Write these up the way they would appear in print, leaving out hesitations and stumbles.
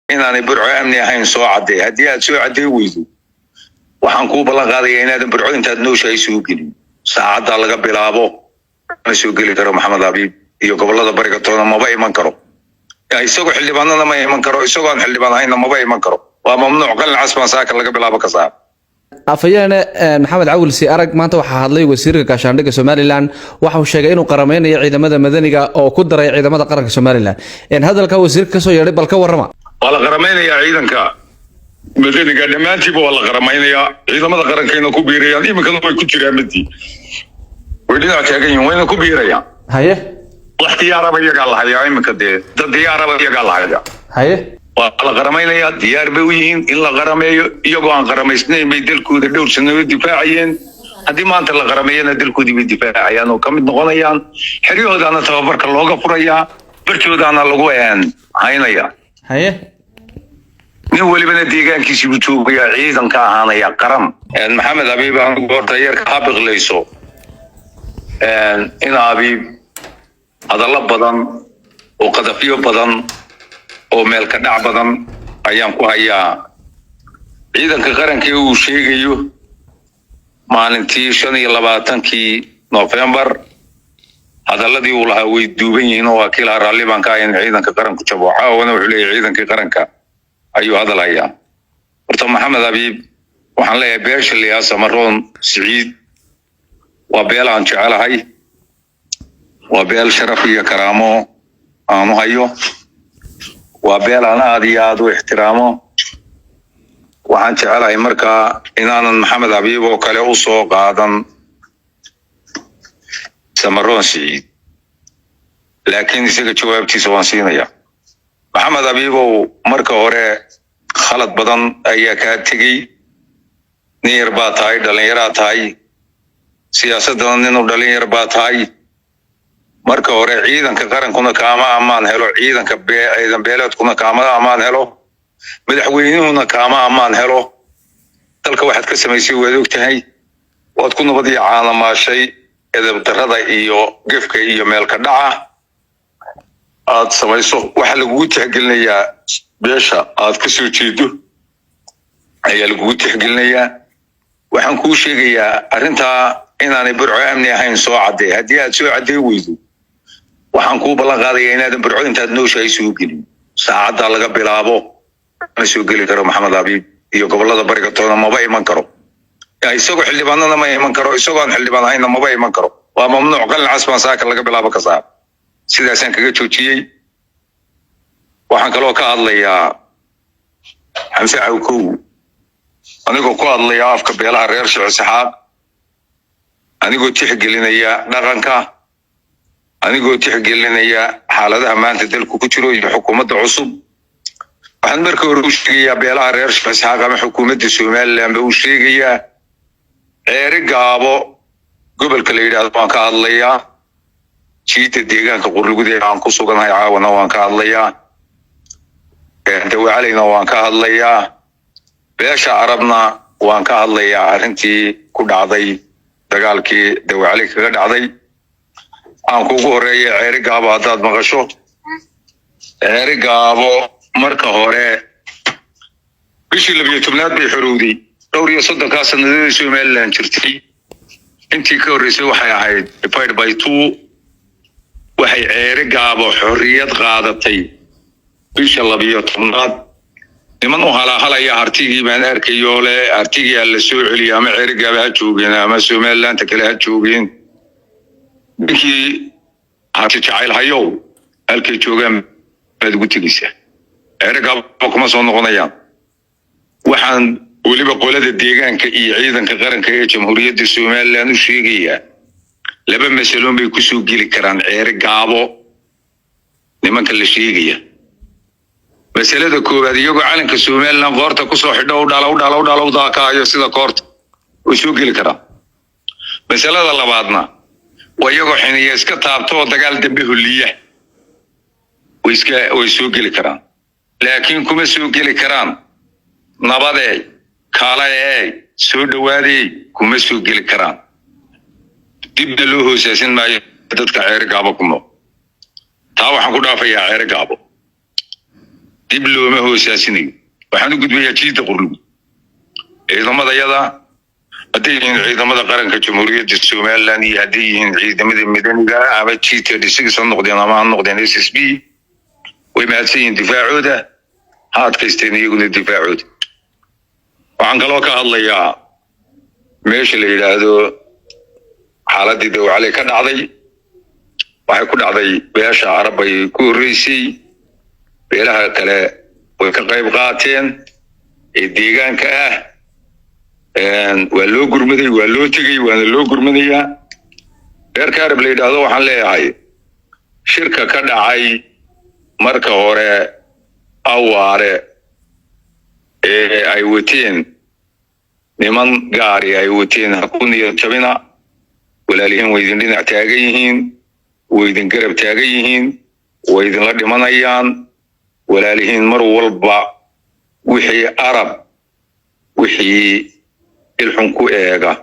Inaanay Burco amni ahayn soo caddee. Haddii aad soo caddee weydo, waxaan kuu ballan qaadayaa inaadan Burco intaad nooshahay soo gelin. Saacaddaa laga bilaabo ma soo geli karo Maxamed Abiib iyo gobolada bariga toona maba iman karo. Isagoo xildhibaanana ma iman karo, isagoo aan xildhibaan ahaynna maba iman karo. Waa mamnuuc. Qalin cas baan saaka laga bilaabo ka saar. Afhayeene Maxamed Cawil Si Arag, maanta waxaa hadlay wasiirka gaashaandhigga Somaliland. Waxa uu sheegay inuu qarameynayo ciidamada madaniga oo ku daray ciidamada qaranka Somaliland. Hadalka wasiirka kasoo yeedhay bal ka warrama. Waa la qarameynayaa ciidanka madaniga dhammaantiiba, waa la qaramaynayaa. Ciidamada qarankayna ku biirayaan. Iminkana way ku jiraan, madii way dhinac taagan yihiin, wayna ku biirayaan. Wax diyaaraba iyagaa la hayaa iminka dee, dad diyaaraba iyagaa la hayaa. Waa la qaramaynayaa, diyaar bay u yihiin in la qarameeyo. Iyagoo aan qaramaysnayn bay dalkooda dhowr sanadood difaacayeen. Haddii maanta la qarameeyana, dalkoodii bay difaacayaan oo ka mid noqonayaan. Xeryahoodaana tababarka looga furayaa, bartoodaana lagu haynaya. Nin welibana deegaankiisii buu joogayaa, ciidanka ahaanaya qaran. Maxamed Abiib, anigu horta yarka ha biqlayso in Abiib hadallo badan oo qadafyo badan oo meelka dhac badan ayaan ku hayaa. Ciidanka qaranka ee uu sheegayo, maalintii 25-kii Nofembar hadalladii uu lahaa way duuban yihiin oo waa kii lahaa raalli baan ka ahay in ciidanka qaranku jabo. Caawana wuxuu leeyahay ciidankii qaranka ayuu hadal hayaa. Horta Maxamed Abiib waxaan leeyahay, beesha liyaa Samaroon Siciid waa beel aan jecelahay, waa beel sharaf iyo karaamo aanu hayo, waa beel aan aad iyo aad u ixtiraamo. Waxaan jecelahay markaa inaanan Maxamed Abiib oo kale u soo qaadan Samaroon Siciid, laakiin isaga jawaabtiisa waan siinaya. Maxamed Abiibow, marka hore khalad badan ayaa kaa tegey. Nin yar baa tahay, dhallinyaraa tahay, siyaasaddana ninu dhalinyar baa tahay. Marka hore ciidanka qarankuna kaama ammaan helo, ciidanka ciidan beeleedkuna kaama ammaan helo, madaxweynuhuna kaama ammaan helo. Dalka waxaad ka samaysay waad og tahay. Waad ku nabad iyo caanamaashay edebdarrada iyo gefka iyo meelka dhaca aad samayso. Waxaa lagugu tixgelinayaa beesha aad ka soo jeedo ayaa lagugu tixgelinayaa. Waxaan kuu sheegayaa arrintaa inaanay Burco amni ahayn soo caddee. Haddii aad soo caddee weydo, waxaan kuu ballan qaadayaa inaadan Burco intaad nooshahay soo gelin. Saacaddaa laga bilaabo ma soo geli karo Maxamed Abiib iyo gobolada bariga toona maba iman karo. Isagoo xildhibaanana ma iman karo, isagoo aan xildhibaan ahaynna maba iman karo. Waa mamnuuc. Qalin cas baan saaka laga bilaabo ka saar. Sidaasaan kaga joojiyey. Waxaan kaloo ka hadlayaa Xamse Cawkow. Anigoo ku hadlaya afka beelaha reer Sheekh Saxaab, anigoo tixgelinaya dhaqanka, anigoo tixgelinaya xaaladaha maanta dalku ku jiro iyo xukuumadda cusub, waxaan marka hore u sheegayaa beelaha reer Sheekh Isxaaq ama xukuumadda Somaliland ba u sheegayaa, Ceeri Gaabo gobolka la yidhaahdo waan ka hadlayaa, jiida deegaanka Qurlugudee aan ku suganahay caawana waan ka hadlayaa, Dawacalayna waan ka hadlayaa, beesha Arabna waan ka hadlayaa. Arrintii ku dhacday dagaalkii Dawacalay kaga dhacday aan kugu horeeya. Ceeri Gaabo haddaad maqasho, Ceeri Gaabo marka hore bishii 12aad bay xorowday. Dhowr iyo soddonkaa sanadadii Somaliland jirtay, intii ka horreysay waxay ahayd divide by two. Waxay Ceeri Gaabo xorriyad qaadatay bisha 12aad. Niman u halaahalaya Hartigii baan arkayo le Hartigii ha la soo celiya, ama Ceeri Gaabo ha joogeen ama Somalilanta kale ha joogeen. Ninkii Harti jacayl hayow, halkay joogaan baad ugu tegeysaa. Ceeri Gaabo kuma soo noqonayaan. Waxaan weliba qolada deegaanka iyo ciidanka qaranka ee Jamhuuriyadda Somaliland u sheegayaa, laba masaloon bay kusoo geli karaan Ceeri Gaabo nimanka la sheegaya. Masalada koowaad, iyagoo calanka Somaliland qoorta kusoo xidho u dhala u dhala u dhala u daakaayo sida koorta, way soo geli karaan. Masalada labaadna waa iyagoo xiniya iska taabto oo dagaal dambe holiya, way soo geli karaan. Laakiin kuma soo geli karaan nabadee, kaalaye, soo dhowaadey, kuma soo geli karaan. Dibna loo hoosaasin maayo dadka Ceeri Gaabo ku nool. Taa waxaan ku dhaafayaa Ceeri Gaabo. Dib looma hoosaasinayo. Waxaan u gudbayaa jiidda Qurlugud. Ciidamadayada, hadday yihiin ciidamada qaranka Jamhuuriyadda Somaliland iyo hadday yihiin ciidamada madaniga, ama G 36 ha noqdeen ama ha noqdeen SSB, way mahadsan yihiin. Difaacooda ha adkaysteen iyaguna difaacooda. Waxaan kaloo ka hadlayaa meesha la yidhaahdo xaaladii Dawcali ka dhacday. Waxay ku dhacday beesha Arab bay ku horreysay, beelaha kale way ka qayb qaateen ee deegaanka ah. Waa loo gurmaday, waa loo tegey, waana loo gurmanayaa. Reerka Arab la yidhaahdo waxaan leeyahay, shirka ka dhacay marka hore Awaare ee ay wateen niman gaari ay wateen, ha ku niyad jabina. Walaalihiin way idin dhinac taagan yihiin, way idin garab taagan yihiin, way idinla dhimanayaan walaalihiin. Mar walba wixii Arab, wixii ilxun ku eega,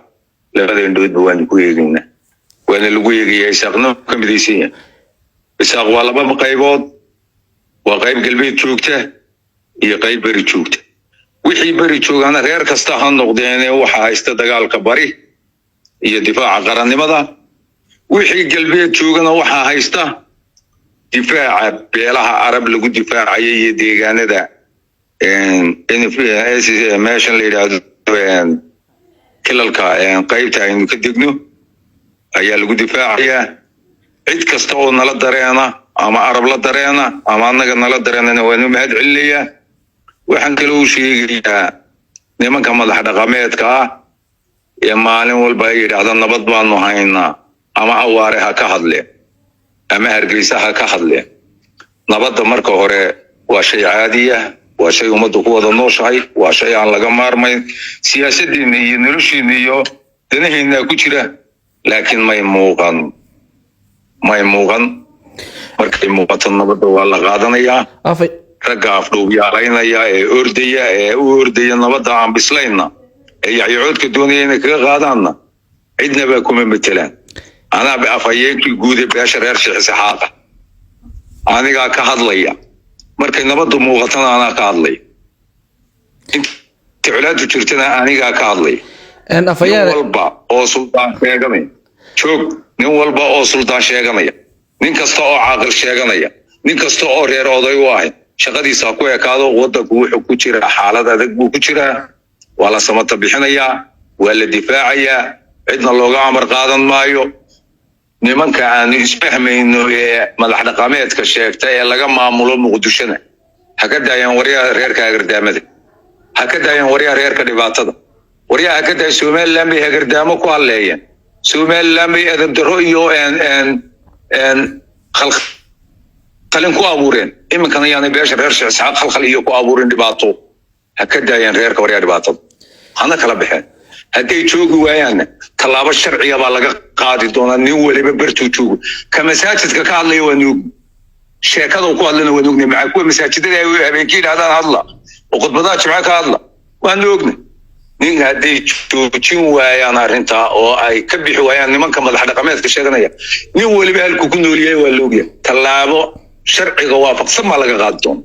labada indhoodba waanu ku eegaynaa, waana lagu eegayaa. Isaaqna ka midaysan yahay. Isaaq waa laba qaybood: waa qayb galbeed joogta iyo qayb beri joogta. Wixii beri joogana, reer kasta ha noqdeene, waxa haysta dagaalka bari iyo difaaca qarannimada. Wixii galbeed joogana waxaa haysta difaaca beelaha Arab lagu difaacaya iyo deegaanada meeshan la yidhaahdo kilalka qaybta aynu ka degno ayaa lagu difaacayaa. Cid kasta oo nala dareena, ama Arab la dareena ama annaga nala dareenana, waanu mahad celinayaa. Waxaan kaloo u sheegayaa nimanka madax dhaqameedka ah ee maalin walba ay yidhaahda nabad baanu haynaa, ama Awaare ha ka hadleen ama Hargeysa ha ka hadleen, nabadda marka hore waa shay caadiya, waa shay ummaddu ku wada nooshahay, waa shay aan laga maarmayn. Siyaasadeenna iyo noloshiina iyo danaheennaa ku jira, laakiin may muuqan, may muuqan. Markay muuqato nabadda waa la qaadanayaa. Ragga afdhuubyaalaynaya ee ordaya, ee u ordaya nabadda aan bislaynna, ee yacyacoodka doonaya inay kaga qaadaanna, cidnaba kuma metelaan. Anaa afhayeenkii guud ee beesha reer Sheekh Isxaaqa, anigaa ka hadlaya. Markay nabaddu muuqatana anaa ka hadlaya, inta colaadu jirtana anigaa ka hadlaya. Nin walba oo suldaan sheeganaya, joog, nin walba oo suldaan sheeganaya, nin kasta oo caaqil sheeganaya, nin kasta oo reer oday u ahay, shaqadiisa ha ku ekaado. Waddanku wuxuu ku jiraa xaalad adag buu ku jiraa. Waa la samata bixinayaa, waa la difaacayaa, cidna looga amar qaadan maayo. Nimanka aanu isfahmayno ee madax dhaqameedka sheegta ee laga maamulo Muqdishona ha ka daayaan waryaha reerka hagardaamada, ha ka daayaan waryaha reerka dhibaatada, waryaha ha ka daaya. Somaliland bay hagardaamo ku hadleeyeen, Somaliland bay edabdarro iyo khalkhalin ku abuureen. Iminkana yaanay beesha reer Sheekh Isxaaq khalkhal iyo ku abuurin dhibaato. Ha ka daayaan reerka waryaha dhibaatada, hana kala baxeen. Hadday joogi waayaanna, tallaabo sharciga baa laga qaadi doonaa. Nin waliba bartuu joogo, ka masaajidka ka hadlaya waa nuug, sheekada ku hadlana waan ognay. Maxaa kuwa masaajidada ay habeenkii yidhahdaan hadla oo khudbadaha jimce ka hadla, waanu ognay. Nin hadday joojin waayaan arrintaa oo ay ka bixi waayaan nimanka madax dhaqameedka sheeganaya, nin waliba halkuu ku nool yahay waa la ogyahay, tallaabo sharciga waafaqsan baa laga qaadi doona.